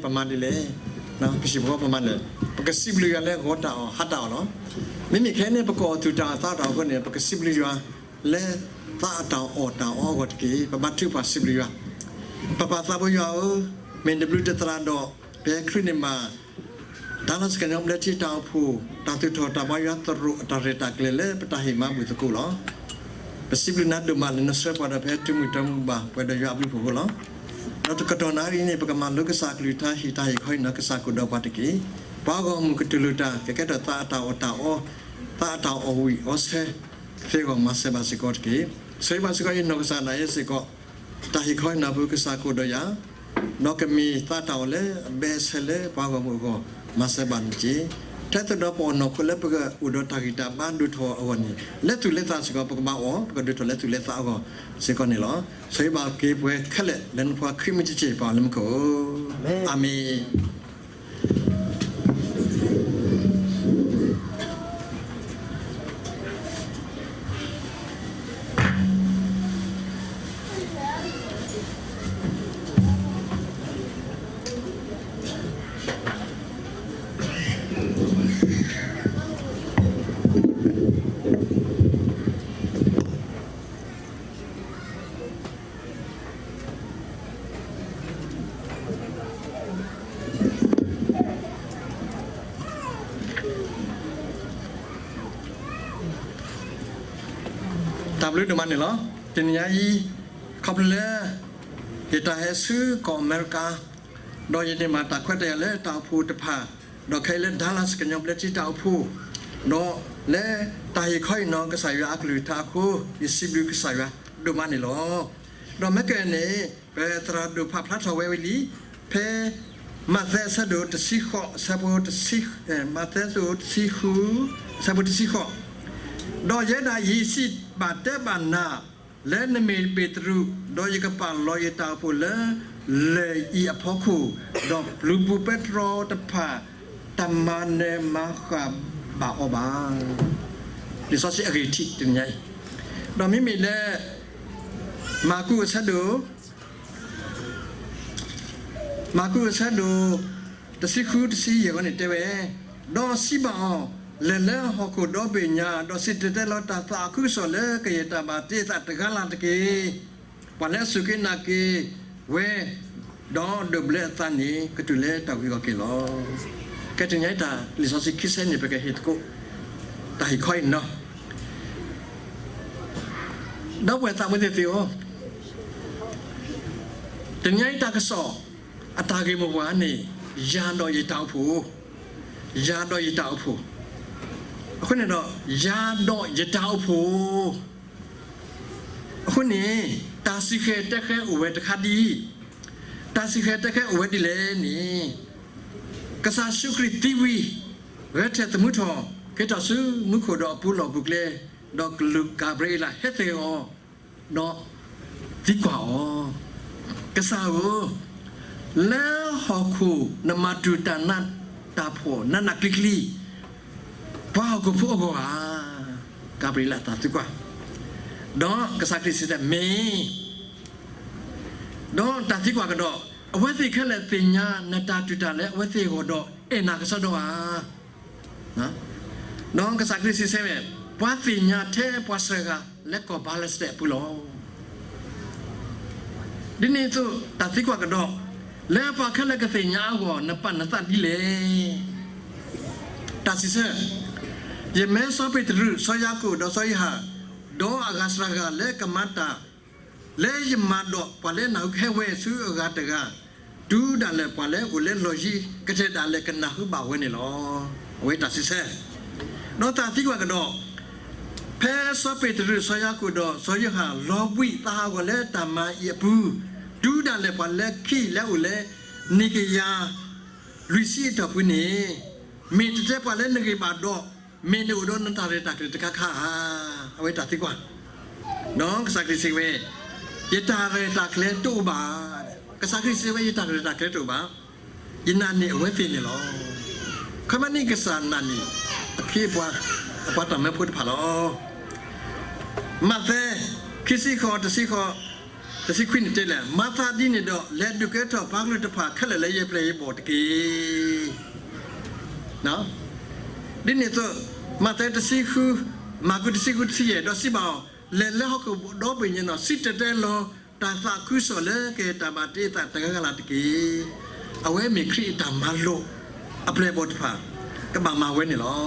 ပမၤဒ်လဲၣ်, ပဟံၣ်ဖိဃီဖိပမၤဒ်လဲၣ်, ပကစံးဘျုးယွၤလၢဂီၤတၢ်အီၣ်ဟါတၢ်အီၣ်လီၤ. မ့မ့ၢ်ခဲအံၤန့ၣ် ပကအီၣ်သူၣ်တၢ်အီၣ်သးတၢ်အီၣ်အဃိန့ၣ် ပကစံးဘျုးယွၤလၢသးအတၢ်အီၣ်တၢ်အီအဂီၢ်တက့ၢ်. ပဘါထုကဖၣ်စံးဘျုးယွၤ, ပပၢ်သးဘိယွၤဧၢ, မ့ၢ်နဘျုးနသရၣ်ဒီး ပဟဲခရံာ်န့ၣ်မး တၢ်လၢစကညီဘျၢထံတၢ်အိၣ်ဖှိၣ် တၢ်သူၣ်ထီၣ်တၢ်ဘါယွၤသရိာ်အတၢ်ရဲၣ်တၢ်ကျဲၤလၢပတၢ်ဟ့ၣ်မၤဘူၣ်သကိးလီၤ. ပစံးဘျုးနၤဒိၣ်မးလၢနဆှၢပှၤဒီးဖဲတုၤမုၢ်တီမုၢ်ဘၣ်ပှဲၤဒီးယွၤအဘျုးအဖှိၣ်အဃိလီၤ. ဒီးတကတီၢ်နၣ်ရံၣ်အံၤန့ၣ် ပကမၤလိကစၢ်အကလုၢ်ကထါ ဟ့ၣ်တၢ်ဟ့ၣ်ခီဟ့ၣ်နီၤကစၢ်ကအိၣ်ဒီးပှၤတက့ၢ်. ပှၤဂီၢ်မုၢ်ကတူၢ်လိာ်တၢ် ကကဲထီၣ်သးအတၢ်အီၣ်တၢ်အီ, သးအတၢ်အီၣ်ဝံၣ်အီဆဲးသ့အဂီၢ် မၤစၢၤဘၣ်စ့ၢ်ကီးတက့ၢ်. ဆိၣ်ဂ့ၤဘၣ်စ့ၢ်ကီးယနီၢ်ကစၢ်ဒၣ်ယဲစ့ၢ်ကီး, တၢ်ဟ့ၣ်ခီဟ့ၣ်နီၤပူၤ ကစၢ်ကအိၣ်ဒီးယၤ, ဒီးကမ့ၢ်သးတၢ်အီၣ်လၢအဘဲအဆဲးလၢပှၤဂီၢ်မုၢ်အဂီၢ် မၤစၢၤဘၣ်န့ၣ်တက့ၢ်. ထဲသိးဒီးပအီၣ်နီၢ်ခိလၢပကအိၣ်ဒီးတၢ်ဂံၢ်တၢ်ဘါဒိၣ်ထီၣ်အဂီၢ်န့ၣ် လၢသူၣ်လၢသးစ့ၢ်ကီး ပကဘၣ်အီၣ် ပကဒိၣ်ထီၣ်လၢသူၣ်လၢသးအဂီၢ်စ့ၢ်ကီးန့ၣ်လီၤ. ဆိၣ်ဂ့ၤဘၣ်က့ၤပှၤခဲလၢာ်လၢနဖိခွါခရံာ်မံၤတက့ၢ် ပၢ်လၢမူခိၣ်ဧၢ, အၤမ့ၣ်. တၢ်ဘျုးဒိၣ်မးန့ၣ်လီၤ. တနံၤညါအံၤ ခီဖျိလၢ ယတၢ်ဟဲဆူကီၢ်အမဲရကၤ ဒီးယန့ၢ်ဘၣ်တၢ်ခွဲးတၢ်ယာ်လၢတၢ်အိၣ်ဖှိၣ်တဖၣ်, ဒီးခဲအံၤလၢ Dallas ကညီဘျၢထံတၢ်အိၣ်ဖှိၣ်, ဒီးလၢတၢ်ဟ့ၣ်ခီဟ့ၣ်နီၤကစၢ်ယွၤအကလုၢ်ကထါအဃိ, ယစံးဘျုးကစၢ်ယွၤဒိၣ်မးန့ၣ်လီၤ. ဒီးမ့ၢ်ကဲန့ၣ် ပသရၣ်ဒိၣ်ဖးဖျါထီၣ်ဝဲဝံၤလံ, ဖဲ မးသဲအဆၢဒိၣ်တဆံဃိး အဆၢဖိတဆံ, မးသဲအဆၢဒိၣ်တဆံဃု, အဆၢဖိတဆံဃိး, ဒီးယဲဒၣ်ယစံးဘၣ်တဲဘၣ်နၤ, လၢနမ့ၢ်ပ့းတရူး, ဒီးယကပာ်လီၤယတၢ်အိၣ်ဖှိၣ်လၢ လၢၢ်အံၤအဖီခိၣ်, ဒီးပျုၤပူၤပဲတြီတဖၣ် တမၤနၢၤမၤဃၣ်ဘၣ်အီၤဘၣ်. လံာ်စီဆှံအဂ့ၢ်ထံးတနံၤညါအံၤ, ဒီးမ့မ့ၢ်လၢ မၢ်ကူးအဆၢဒိၣ် မၢ်ကူးအဆၢဒိၣ် တဆံဃု တဆံယဲၢ်အဂီၢ်န့ၣ်တဲဝဲ, ဒီးစံးဘၣ်အီၤ, လဲၤလၢဟီၣ်ခိၣ်ဒီဘ့ၣ်ညါ, ဒီးစံၣ်တဲၤတဲလီၤတၢ်သးခုကစီၣ်လၢကယဲၢ်တၢ်ဘၣ်တ့အသးတဂၤလၢ်တက့ၢ်. ပှၤလၢအစူၢ်က့ၤနာ်က့ၤဝဲ ဒီးဒိးဘျၢအသးန့ၣ် ကတုၤလၢတၢ်ဝံၤအဂီၢ်က့ၤလီၤ. ကဲတနံၤညါအံၤတၢ်လံာ်စီဆှံခံဆၢန့ၣ် ပကဟ့ၣ်သကိး တၢ်ဟ့ၣ်ခီအံၤနီၤ ဒီပုၢ်ဝဲၢ်သးဝဲသ့ၣ်သ့ၣ်ဧၢ, တနံၤအံၤတၢ်ကစီၣ် အတၢ်ဂ့ၢ်မိၢ်ပှၢ်န့ၣ် ယၤဒီးယတၢ်အိၣ်ဖှိၣ်, ယၤဒီးယတၢ်အိၣ်ဖှိၣ်, အဃိန့ၣ်ဒီး ယၤဒီးယတၢ်အိၣ်ဖှိၣ် အဃိန့ၣ် တၢ်စံၣ်ဃဲၤတဲဃဲၤအိၣ်ဝဲတခါဒ်အံၤ, တၢ်စံၣ်ဃဲၤတဲဃဲၤအိၣ်ဝဲဒ်လဲၣ်န့ၣ်, ကစၢ်ယ့ၣ်ၡူးခရံာ်သံဝံၤ ဂဲၤထၢၣ်သမူထီၣ် က့ၤထီၣ်ဆူမူခိၣ်ဒီးအပူၤလီၢ်ပူၤကျဲ, ဒီးကလူးကၤဘြံၤအ့လးဟဲသ့ၣ်အီၤ, ဒီးသံကွၢ်အီၤ, ကစၢ်ဧၢ, လၢဟီၣ်ခိၣ်နမၤတူၢ်တၢ်နးတၢ်ဖှီၣ်နးနးကျံၤကျံၤ ပှၤဟီၣ်ခိၣ်ဖိအဂီၢ်ဧါ, ကၤဘြံၤအ့လးတၢ်သံကွၢ်, ဒီးကစၢ်ခရံာ်စံးတဲ မ့ၢ် ဒီးတၢ်သံကွၢ်ကဒီး, အဝဲသ့ၣ်ခဲလၢာ်သ့ၣ်ညါနတၢ်တူၢ်တၢ်လၢအဝဲသ့ၣ်အဂီၢ်ဒီး အဲၣ်နၤကစီဒီဧါ. ဒီးကစၢ်ခရံာ်စံးဆၢဝဲ, ပှၤသ့ၣ်ညါထဲပှၤစှၤဂၤလၢကီၢ်ဘၤလစတဲးအပူၤလီၤ. ဒ်န့ၣ်အသိးတၢ်သံကွၢ်ကဒီး, လၢပှၤခဲလၢာ်ကသ့ၣ်ညါအဂီၢ် နပာ်နသးဒ်လဲၣ်. တၢ်စံးဆၢ, ယမၢစီၤပ့းတရူး, စီၤယၤကိာ်, ဒီးစီၤယိၤဟၣ်, ဒီးအဂၤစှၤဂၤလၢကမၤတၢ် လၢယမၤဒီးပှၤလၢနၢ်ဟူကဟဲဝဲဆူအဂၤတဂၤ, တုၤဒၣ်လဲာ်ပှၤလၢအိၣ်လၢလီၢ်ယံၤကတဲာ်ဒၣ်လဲာ်ကနၢ်ဟူဘၣ်ဝဲန့ၣ်လီၤ. အဝဲတၢ်စံးဆၢ, ဒီးတၢ်သံကွၢ်ကဒီး, ဖဲစီၤပ့းတရူး, စီၤယၤကိာ်, ဒီးစီၤယိၤဟၣ် လီၤဘှံးသးဟးဂီၤလၢတၢ်မၤအံၤအပူၤ, တုၤဒၣ်လဲာ်ပှၤလၢခံလၢအအိၣ်လၢ နံၣ်ကယၤ လွံၢ်ဆံအတီၢ်ပူၤန့ၣ်, မ့ၢ်တတဲပှၤလၢနဂံၢ်ဘၣ်ဒီး, မ့ၢ်နအိၣ်ဒီးနတၢ်ရဲၣ်တၢ်ကျဲၤတခါခါဧါ. အဝဲတၢ်သံကွၢ်, ဒီးကစၢ်ခရံာ်စံးဝဲ, ယတၢ်ရဲၣ်တၢ်ကျဲၤတအိၣ်ဘၣ်. ကစၢ်ခရံာ်စံးဝဲ ယတၢ်ရဲၣ်တၢ်ကျဲၤတအိၣ်ဘၣ်, ယနာ်န့ၢ်အဝဲသ့ၣ်န့ၣ်လီၤ. ခီမ့ၢ်န့ၣ်ကစၢ်နာ်န့ၢ် အခ့အပှၤ, အပှၤတၢ်မၢဖိတဖၣ်လီၤ. မးသဲ ခံဆံဃိး တဆံဃိး တဆံခွံန့ၣ်တဲလဲၣ်, မၤသးဒ်န့ၣ်ဒီး လဲၤဒုးကဲထီၣ်ပှၤကလုာ်တဖၣ်ခဲလၢာ်လၢယပျဲၢ်ယဘီၣ်တက့ၢ်. ဒ်န့ၣ်အသိး, မးသဲတဆံဃု, မၢ်ကူးတဆံဃုတဆံယဲၢ်, ဒီးစံးဘၣ်အီၤ, လဲၤလၢဟီၣ်ခိၣ်ဒီဘ့ၣ်ညါနီၣ်, စံၣ်တဲၤတဲလီၤတၢ်သးခုကစီၣ်လၢကဟ့ၣ်တၢ်ဘၣ်တ့အသးတဂၤဂၤလၢ်တက့ၢ်. အဝဲမ့ၢ်ခရံာ်အတၢ်မၤလိာ်အပျဲၢ်အဘီၣ်တဖၣ် ကဘၣ်မၤဝဲန့ၣ်လီၤ.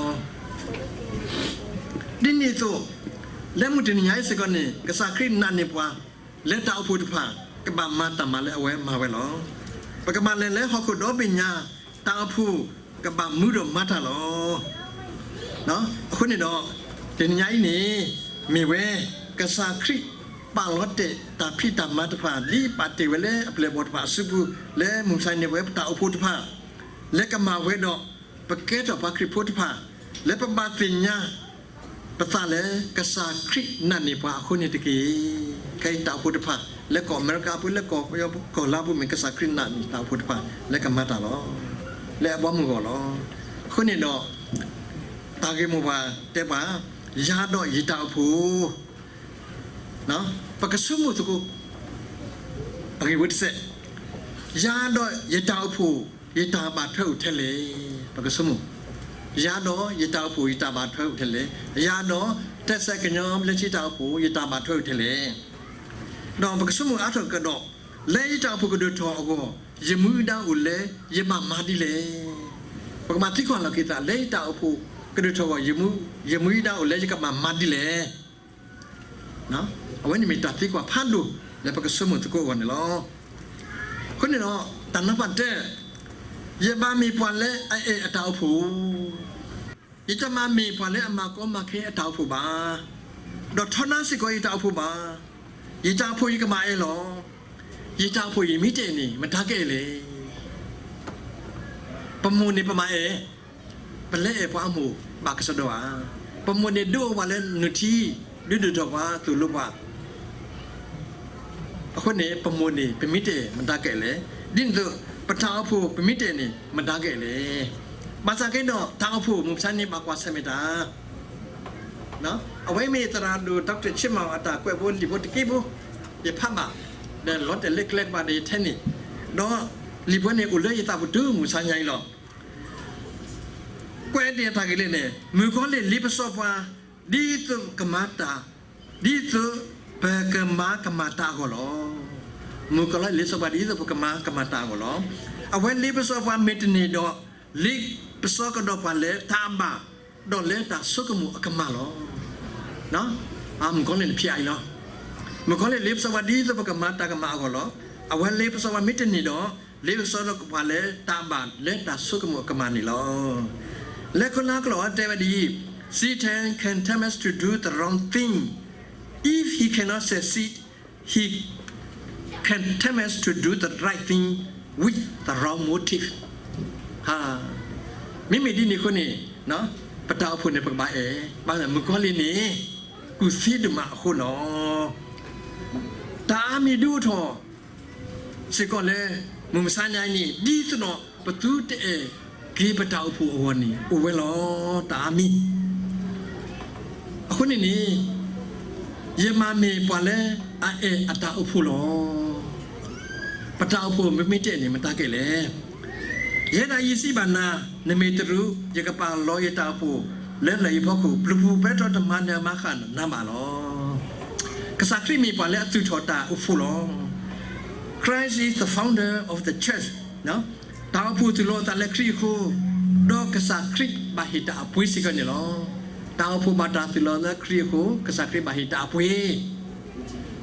ဒ်န့ၣ်အသိး, လၢမုၢ်တနံၤညါအံၤစ့ၢ်ကီးန့ၣ် ကစၢ်ခရံာ်နာ်န့ၢ်ပှၤ လၢတၢ်အိၣ်ဖှိၣ်တဖၣ် ကဘၣ်မၤတၢ်မၤလၢအဝဲမၤဝဲလီၤ. ပကဘၣ်လဲၤလၢဟီၣ်ခိၣ်ဒီဘ့ၣ်ညါ တၢ်အိၣ်ဖှိၣ်ကဘၣ်မူဒီးမၤတၢ်လီၤ. အဃိန့ၣ်ဒီး, တနံၤညါအံၤန့ၣ် မ့ၢ်ဝဲ ကစၢ်ခရံာ်ပာ်လီၤတဲာ်တၢ်ဖံးတၢ်မၤတဖၣ် ဒ်ပာ်တ့ၢ်ဝဲလၢအပျဲၢ်အဘီၣ်တဖၣ်အစုပူၤ လၢမုၢ်မဆါန့ၣ် ပဝဲပတၢ်အိၣ်ဖှိၣ်တဖၣ် လၢကမၤဝဲဒီး ပကဲထီၣ်ပှၤခရံာ်ဖိတဖၣ် လၢပဘၣ်သ့ၣ်ညါ ပသးလၢကစၢ်ခရံာ်နာ်န့ၢ်ပှၤအဃိန့ၣ်တက့ၢ်. ခဲအံၤတၢ်အိၣ်ဖှိၣ်တဖၣ် လၢကီၢ်အမဲရကၤအပူၤ လၢကီၢ်ပယီၤကီၢ်လါပူၤ မ့ၢ်ကစၢ်ခရံာ်နာ်န့ၢ်တၢ်အိၣ်ဖှိၣ်တဖၣ် လၢကမၤတၢ်လီၤ. လၢအဘီမုၢ်ဂီၢ်လီၤ. အဃိန့ၣ်ဒီး တၢ်ဂ့ၢ်မိၢ်ပှၢ်တဲပှၤ, ယၤဒီးယတၢ်အိၣ်ဖှိၣ် ပကဆိကမိၣ်သကိး အဂ့ၢ်ဝဲတစဲး, ယၤဒီးယတၢ်အိၣ်ဖှိၣ် ယတၢ်ဘၣ်ထွဲအိၣ်ထဲလဲၣ်. ပကဆိကမိၣ်, ယၤဒီးယတၢ်အိၣ်ဖှိၣ် ယတၢ်ဘၣ်ထွဲအိၣ်ထဲလဲၣ်. ယၤဒီး တၢ်ဆဲးကညီဘျၢထံတၢ်အိၣ်ဖှိၣ် ယတၢ်ဘၣ်ထွဲအိၣ်ထဲလဲၣ်. ဒီးပကဆိကမိၣ်အါထီၣ်ကဒီး, လၢယတၢ်အိၣ်ဖှိၣ်ကဒိၣ်ထီၣ်အဂီၢ် ယမူယဒါအိၣ်လၢ ယဘၣ်မၤဒ်လဲၣ်. ပကမၤသံကွၢ်လီၤက့ၤသး လၢယတၢ်အိၣ်ဖှိၣ်ကဒိၣ်ထီၣ်အဂီၢ် ယမူယဒါအိၣ်လၢယကဘၣ်မၤဒ်လဲၣ်. အဝဲန့ၣ်မ့ၢ်တၢ်သံကွၢ်ဖးဒိၣ်လၢပကဆိကမိၣ်သကိးအဂီၢ်န့ၣ်လီၤ. အဃိန့ၣ်ဒီး တၢ်နီၤဖးတၢ, ယဘၣ်မ့ၢ်ပှၤလၢအအဲၣ်အတၢ်အိၣ်ဖှိၣ်, ယတမ့ၢ်ပှၤလၢအမၤကီမၤခဲအတၢ်အိၣ်ဖှိၣ်ဘၣ်, ဒီးထီဒါစ့ၢ်ကီးယတၢ်အိၣ်ဖှိၣ်ဘၣ်. ယတၢ်အိၣ်ဖှိၣ်ယကဘၣ်အဲၣ်လီၤ. ယတၢ်အိၣ်ဖှိၣ်ယမ့ၢ်တအဲၣ်န့ၣ် မတၤကအဲၣ်လဲၣ်. ပမိၢ်န့ၣ်ပမၤအဲၣ်, ပလဲၤအဲၣ်ပှၤအမိၢ်ဘၣ်ကစီဒီဧါ. ပမိၢ်န့ၣ်ဒိးအိၣ်ပှၤလၢနုၢ်ထံ, ဒုးဒိၣ်ထီၣ်ပှၤသိၣ်လိပှၤ အဃိန့ၣ် ပမိၢ်န့ၣ် ပမ့ၢ်တအဲၣ် မတၤကအဲၣ်လဲၣ်. ဒ်န့ၣ်အသိး ပတၢ်အိၣ်ဖှိၣ် ပမ့ၢ်တအဲၣ်န့ၣ် မတၤကအဲၣ်လဲၣ်. ဘၣ်ဆၣ်က့ဒီး တၢ်အိၣ်ဖှိၣ်မုၢ်မဆါန့ၣ် ဘၣ်ကွၢ်ဆၢၣ်မဲာ်တၢ်, အဝဲမ့ၢ်သရၣ်ဒိၣ် Doctor ဆ့မီၣ် အတၢ်ကွဲးဖိလံာ်ဖိတက့ၢ်ဖိ, ယဖးဘၣ်, ဒီးလီၤတဲာ်လၢကျဲကပၤဒီးယထဲန့ၣ်, ဒီးလံာ်ဖိန့ၣ်အိၣ်လၢယသးပူၤတုၤမုၢ်မဆါညါအံၤလီၤ. ကွဲးဒ်အတၢ်ဂ့ၢ်လၢန့ၣ် မုၣ်ကီၤလံၢ် လ့ပစီပှၤ ဒ်သိးကမၤတၢ်, ဒ်သိးပကမၤကမၣ်တၢ်အဂီၢ်လီၤ. မုၣ်ကီၤလံၢ် လ့ပစီပှၤ ဒ်သိးပကမၤကမၣ်တၢ်အဂီၢ်လီၤ. အဝဲလ့ပစီပှၤမ့ၢ်တန့ၢ်ဒီး လ့ပစီကဒီးပှၤလၢတၢ်ဘၣ်, ဒီးလၢတၢ်ဆိကမိၣ်အကမၣ်လီၤ. မုၣ်ကီၤလံၢ်န့ၣ်ဖံးအံၤလီၤ. မုၣ်ကီၤလံၢ် လ့ပစီပှၤဒ်သိးပကမၤတၢ်ကမၣ်အဂီၢ်လီၤ. အဝဲလ့ပစီပှၤမ့ၢ်တန့ၢ်ဒီး လ့ပစီဒီးပှၤလၢတၢ်ဘၣ်လၢတၢ်ဆိကမိၣ်အကမၣ်န့ၣ်လီၤ. လၢခိလါကလီၢ်အတဲဝဲဒ်အံၤ, Satan can tempt us to do the wrong thing. If he cannot succeed, he can tempt us to do the right thing with the wrong motive. မ့မ့ၢ်ဒ်န့ၣ်အဃိန့ၣ်, ပတၢ်အိၣ်ဖှိၣ်န့ၣ် ပကဘၣ်အဲၣ်, ဘၣ်မုၣ်ကီၤလံၢ်န့ၣ် ကူၣ်သ့ဒိၣ်မးအဃိလီၤ. တၢ်အါမံၤဒုးအိၣ်ထီၣ်စ့ၢ်ကီးလၢ မုၢ်မဆါညါအံၤန့ၣ် ဒ်သိးဒီးပသုတအဲၣ်က့ၤပတၢ်အိၣ်ဖှိၣ်အဂီၢ်န့ၣ် အိၣ်ဝဲလီၤ. တၢ်အါမံၤ အဃိန့ၣ်န့ၣ် ယမ့ၢ်မ့ၢ်ပှၤလၢအအဲၣ်အတၢ်အိၣ်ဖှိၣ်လီၤ. ပတၢ်အိၣ်ဖှိၣ်မ့မ့ၢ်တအဲၣ်န့ၣ် မတၤကအဲၣ်လဲၣ်. ယဲဒၣ်ယစံးဘၣ်နၤ, နမ့ၢ်တရူး, ယကပာ်လီၤယတၢ်အိၣ်ဖှိၣ်လၢလၢၢ်ယဖီခိၣ်, ပျုၤပူၤပဲတြီတမၤနၢၤမၤဃၣ်နၤဘၣ်လီၤ. ကစၢ်ခရံာ်မ့ၢ်ပှၤလၢအသူၣ်ထီၣ်တၢ်အိၣ်ဖှိၣ်လီၤ. Christ is the founder of the church. တၢ်အိၣ်ဖှိၣ်သူၣ်လီၤအသးလၢခရံာ်အဃိ, ဒီးကစၢ်ခရံာ်ဘၣ်ဟ့ၣ်တၢ်အပှ့ၤစ့ၢ်ကီးန့ၣ်လီၤ. တၢ်အိၣ်ဖှိၣ်ဘၣ်တၢ်သူၣ်လီၤလၢခရံာ်အဃိ, ကစၢ်ခရံာ်ဘၣ်ဟ့ၣ်တၢ်အပှ့ၤ.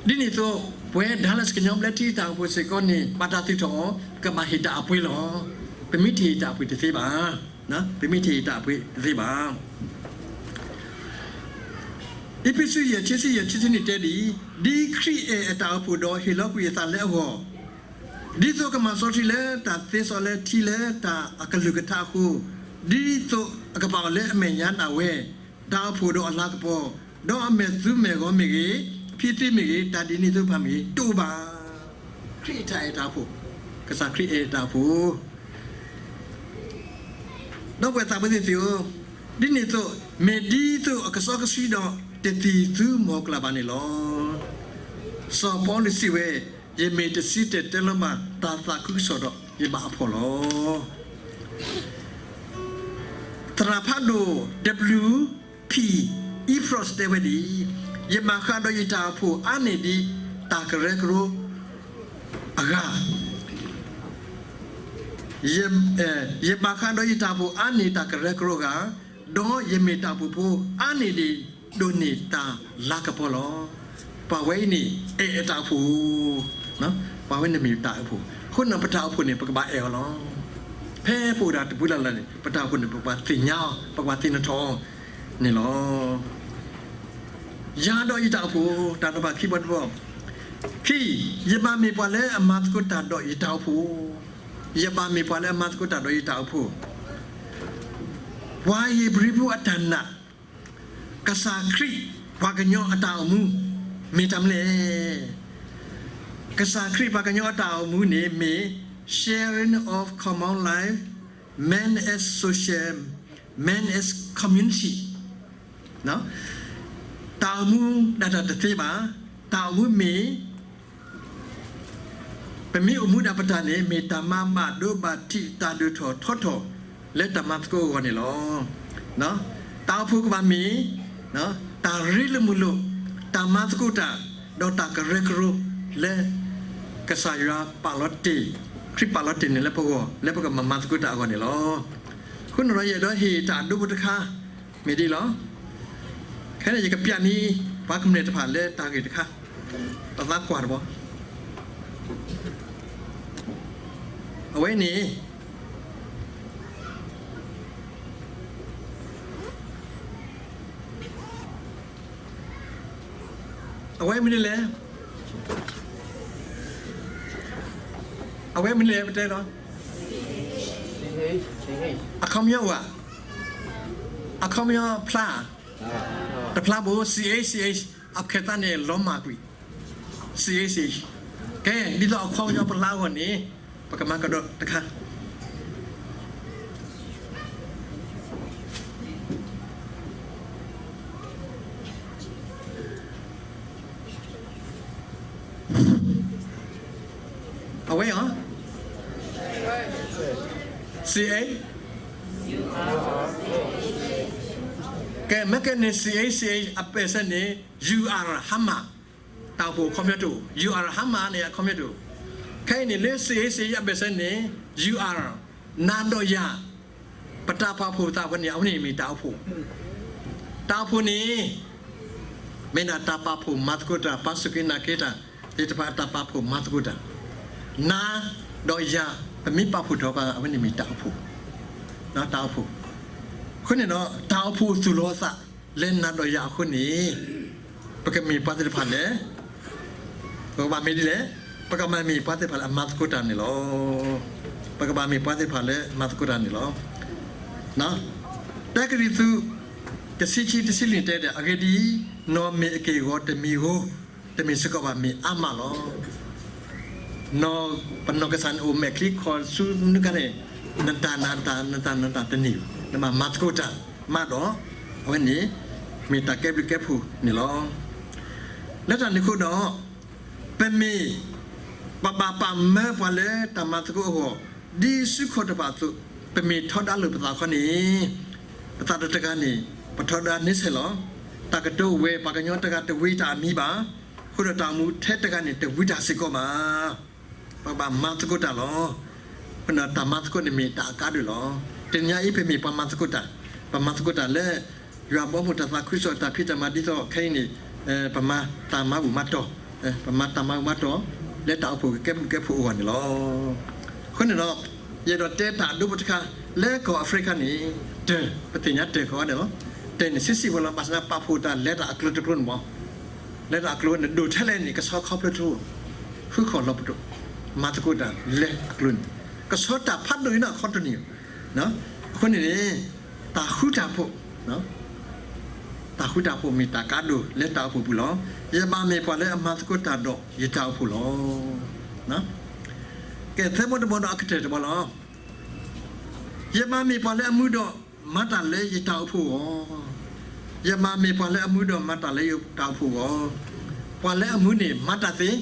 ဒ်န့ၣ်အသိး ပဝဲဒၣ်လၢကညီဘျၢထံတၢ်အိၣ်ဖှိၣ်စ့ၢ်ကီးန့ၣ် ဘၣ်တၢ်သူၣ်ထီၣ်အီၤ ကဘၣ်ဟ့ၣ်တၢ်အပှ့ၤလီၤ. ပမ့ၢ်တဟ့ၣ်တၢ်အပှ့ၤတသ့ဘၣ်. ပမ့ၢ်တဟ့ၣ်တၢ်အပှ့ၤတသ့ဘၣ်. အ့းဖ့းစူး ယဲၢ် ခံဆံယဲၢ် ခံဆံန့ၣ်တဲဒ်အံၤ, ဒ်ခရံာ်အဲၣ်အတၢ်အိၣ်ဖှိၣ်ဒီးဟ့ၣ်လီၤကွံာ်အသးလၢအဂီၢ်, ဒ်သိးကမၤစီထံလၢတၢ်သ့စီလၢထံလၢတၢ်အကလုၢ်ကထါအဃိ, ဒ်သိးအကပာ်အီၤလၢအမဲာ်ညါဒၣ်ဝဲ, တၢ်အိၣ်ဖှိၣ်ဒီးအလၤကပီၤ, ဒီးအမဲာ်သူမဲာ်ဂီၤမ့ၢ်ဂ့ၤ, အဖံးသ့မ့ၢ်ဂ့ၤ, တၢ်ဒ်န့ၣ်သိးတဖၣ်မ့ၢ်ဂ့ၤ, တအိၣ်ဘၣ်. ခရံာ်အတၢ်အဲၣ်တၢ်အိၣ်ဖှိၣ်, ကစၢ်ခရံာ်အဲၣ်တၢ်အိၣ်ဖှိၣ် ဒီပုၢ်ဝဲၢ်သးဘိသ့ၣ်ဧၢ, ဒ်န့ၣ်အသိး, မ့ၢ်ဒ်သိးအကစီကဆှံဒီးတသံၣ်သူမီၤကျၢ်ဘၣ်န့ၣ်လီၤ. စီၤပီလူးစံးဝဲ, ယမ့ၢ်တဆံတၢၢ်တဲလီၤမးတၢ်သးခုကစီၣ်ဒီး ယဘၣ်အဖှီၣ်လီၤ. သရၣ်ဖးဒိၣ် W P Ephraim တဲဝဲဒ်အံၤ, ယမၤဃာ်ဒီးယတၢ်အိၣ်ဖှိၣ်အါန့ၢ်ဒံးတၢ်ကရၢကရိအဂၤ ယမၤဃာ်ဒီးယတၢ်အိၣ်ဖှိၣ်အါန့ၢ်တၢ်ကရၢကရိအဂၤ, ဒီးယမ့ၢ်တၢ်အိၣ်ဖှိၣ်ဖိအါန့ၢ်ဒံးဒိၣ်န့ၢ်တၢ်လၤကပီၤလီၤ. ပှၤဝဲအံၤန့ၣ် အဲၣ်အတၢ်အိၣ်ဖှိၣ်, ပှၤဝဲန့ၣ်မ့ၢ်တၢ်အိၣ်ဖှိၣ်, အဃိန့ၣ် ပတၢ်အိၣ်ဖှိၣ်န့ၣ် ပကဘၣ်အဲၣ်အီၤလီၤ. ဖဲပအိၣ်ဒၣ်တပူၤလၢ်လၢ်န့ၣ် ပတၢ်အိၣ်ဖှိၣ်န့ၣ် ပကဘၣ်သ့ၣ်ညါအီၤ, ပကဘၣ်သ့ၣ်နီၣ်ထီၣ်အီၤန့ၣ်လီၤ. ယၤဒီးယတၢ်အိၣ်ဖှိၣ်, တၢ်နီၤဖးခံဘီတဘီ, ခံ, ယဘၣ်မ့ၢ်ပှၤလၢအမၤသကိးတၢ်ဒီးယတၢ်အိၣ်ဖှိၣ်, ယဘၣ်မ့ၢ်ပှၤလၢအမၤသကိးတၢ်ဒီးယတၢ်အိၣ်ဖှိၣ်. ပှၤဧ့ၤဘြံၤဖိအတၢ်နာ်, ကစၢ်ခရံာ်ပှၤကညီအတၢ်အိၣ်မူ မ့ၢ်တၢ်မနုၤလဲၣ်. ကစၢ်ခရံာ်ပှၤကညီအတၢ်အိၣ်မူန့ၣ်မ့ၢ် sharing of common life, man as social, man as community. တၢ်အိၣ်မူဒၣ်တၢ်တသ့ဘၣ်, တၢ်အိၣ်မူမ့ၢ် ပမ့ၢ်အိၣ်မူဒၣ်ပတၢ်န့ၣ် မ့ၢ်တၢ်မၤဘၣ်ဒိဘၣ်ထံး တၢ်ဒိၣ်ထီၣ်ထီထီၣ်လၢတၢ်မၤသကိးအဂီၢ်န့ၣ်လီၤ. တၢ်အိၣ်ဖှိၣ်ကဘၣ်မ့ၢ် တၢ်ရ့လိာ်မုာ်လိာ်, တၢ်မၤသကိးတၢ်, ဒီးတၢ်ကရၢကရိလၢ ကစၢ်ယွၤပာ်လီၤတ့ၢ်, ခရံာ်ပာ်လီၤတ့ၢ်န့ၣ်လၢပဂီၢ် လၢပကမၤမၤသကိးတၢ်အဂီၢ်န့ၣ်လီၤ. အဃိန့ၣ်ဒီး ယအဲၣ်ဒိးဟ့ၣ်တၢ်အဒိဖိတခါ မ့ၢ်ဒ်လီၤ. ခဲအံၤန့ၣ် ယကပျးန့ၢ် ပှၤကမျၢၢ်တဖၣ်လၢတၢ်ဂ့ၢ်တခါ, ပသးကွၢ်တဘျီ. အဝဲန့ၣ် အဝဲမနုၤလဲၣ်, အဝဲမနုၤလဲၣ် ပတဲလီၤ. အခီပညီအိၣ်ဧါ, အခီပညီဖျါ, တဖျါဘၣ် C A C H, အခီပညီန့ၣ် လီၤမၢ်ကွံာ် C A C H. ကဲ ဒ်သိးအခီပညီပလါအဂီၢ်န့ၣ် ပကမၤကဒီးတခါ. အဝဲအံၤ C A, ကဲ မ့ၢ်ကဲန့ၣ် C A C H အဘၢၣ်စၢၤန့ၣ် you are ဟါမၢ်, တၢ်အိၣ်ဖှိၣ်အခီပညီတအိၣ်, you are ဟါမၢ်န့ၣ် အခီပညီတအိၣ်. ခဲအံၤန့ၣ် လၢ C A C H အဘၢၣ်စၢၤန့ၣ် you are နၤဒီးယၤ ပတၢ်ပာ်ဖှိၣ်ပသးဝဲန့ၣ် အဝဲန့ၣ်မ့ၢ်တၢ်အိၣ်ဖှိၣ်. တၢ်အိၣ်ဖှိၣ်န့ၣ် မ့ၢ်ဒၣ်တၢ်ပာ်ဖှိၣ်မၤသကိးတၢ်, ပာ်စူၢ်က့ၤနာ်က့ၤတၢ်သ့ၣ်တဖၣ် တၢ်ပာ်ဖှိၣ်မၤသကိးတၢ်. နၤဒီးယၤ ပမ့ၢ်ပာ်ဖှိၣ်ထီၣ်ဘၣ် အဝဲန့ၣ်မ့ၢ်တၢ်အိၣ်ဖှိၣ်, တၢ်အိၣ်ဖှိၣ်. အဃိန့ၣ်ဒီး တၢ်အိၣ်ဖှိၣ်သူၣ်လီၤအသးလၢနၤဒီးယၤအဃိန့ၣ် ပကမ့ၢ်ပှၤသ့ၣ်တဖၣ်လၢ ပကဘၣ်မ့ၢ်ဒ်လဲၣ်, ပကဘၣ်မ့ၢ်ပှၤသ့ၣ်တဖၣ်လၢအမၤသကိးတၢ်န့ၣ်လီၤ. ပကဘၣ်မ့ၢ်ပှၤသ့ၣ်တဖၣ်လၢမၤသကိးတၢ်န့ၣ်လီၤ. တၢကရံၣ်သူး တဆံခံ တဆံလွံၢ်တဲဒၣ် အဂ့ၢ်ဒ်အံၤ, နီၢ်မ့ၢ်အက့ၢ်အဂီၤတမံၤဧိၤ, တမ့ၢ်စ့ၢ်ကီးဘၣ်မ့ၢ်အါမးလီၤ. နီၢ်, ပနီၢ်ကစၢ်န့ၣ်အိၣ်မဲာ်ချံခီၣ်ဆူနုၢ်ခါန့ၣ် နတၢ်နတၢ် နတၢ်နတၢ်တန့ၢ်ဘၣ်, နဘၣ်မၤသကိးတၢ်မးဒီး အဝဲန့ၣ် မ့ၢ်တၢ်ကဲဘျုးကဲဖှိၣ်န့ၣ်လီၤ. လၢတၢ်န့ၣ်အဃိဒီး ပမ့ၢ် ပဘၣ်ပာ်မၢပှၤလၢတၢ်မၤသကိးအဂီၢ် ဒ်ဆူခိၣ်တဖၣ်အသိး, ပမ့ၢ်ထီဒါလိာ်ပသးခီန့ၣ် ပသးတတဂၤန့ၣ် ပထီဒါန့ဆဲးလီၤ. တၢ်ကတိၤဝဲ ပှၤကညီတဂၤတဝံတၢ်အမံၤဘၣ်, အဃိဒီးတၢ်အိၣ်မူထဲတဂၤန့ၣ် တဝံတၢ်စ့ၢ်ကီးဘၣ်. ပကဘၣ်မၤသကိးတၢ်လီၤ. အဃိဒီးတၢ်မၤသကိးန့ၣ်မ့ၢ်တၢ်အကါဒိၣ်လီၤ. တနံၤအံၤ ပမ့ၢ်ပှၤမၤသကိးတၢ်, ပမၤသကိးတၢ်လၢ ယွၤဘီမုၢ်တၢ်သးခုကစီၣ်တၢ်ဖံးတၢ်မၤဒ်သိးခဲအံၤန့ၣ် ပမၤတၢ်မၤဘူၣ်မၤတီၢ်, ပမၤတၢ်မၤဘူၣ်မၤတီၢ် လၢတၢ်အိၣ်ဖှိၣ်ကကဲဘျုးကဲဖှိၣ်အဂီၢ်န့ၣ်လီၤ. အဃိန့ၣ်ဒီး ယအဲၣ်ဒိးတဲတၢ်ဒိဖိတခါ လၢကီၢ်အဖရံကါန့ၣ် တၢ် ပသ့ၣ်ညါတၢ်ဃီဒဲးလီၤ. တၢ်န့ၣ်ဆံးဆံးဖိလီၤ. ဘၣ်ဆၣ်န့ၣ် ပာ်ဖှိၣ်တၢ်လဲၤတၢ်အကျိၤတကျိၤန့ၣ်မး, လဲၤတၢ်အကျိၤန့ၣ် ဒိၣ်ထဲလဲၣ်န့ၣ် ကဆီခီဖျိတြိ ဃုခီၣ်လီၤပတိၣ် မၤသကိးတၢ်လဲၤအကျိၤန့ၣ် ကဆီတၢ်ဖးဒိၣ်အံၤန့ၣ်အခီတနံၤ. အဃိန့ၣ်န့ၣ် တၢ်ဃူတၢ်ဖိး, တၢ်ဃူတၢ်ဖိးမ့ၢ်တၢ်ကါဒိၣ်လၢတၢ်အိၣ်ဖှိၣ်ပူၤလီၤ. ယဘၣ်မ့ၢ်ပှၤလၢအမၤသကိးတၢ်ဒီးယတၢ်အိၣ်ဖှိၣ်လီၤ. ကဲ သၢဘီတဘီဒီးအကတၢၢ်တဘီလီၤ. ယဘၣ်မ့ၢ်ပှၤလၢအမူဒီးမၤတၢ်လၢယတၢ်အိၣ်ဖှိၣ်အဂီၢ်, ယဘၣ်မ့ၢ်ပှၤလၢအမူဒီးမၤတၢ်လၢယတၢ်အိၣ်ဖှိၣ်အဂီၢ်. ပှၤလၢအမူန့ၣ်မၤတၢ်သ့,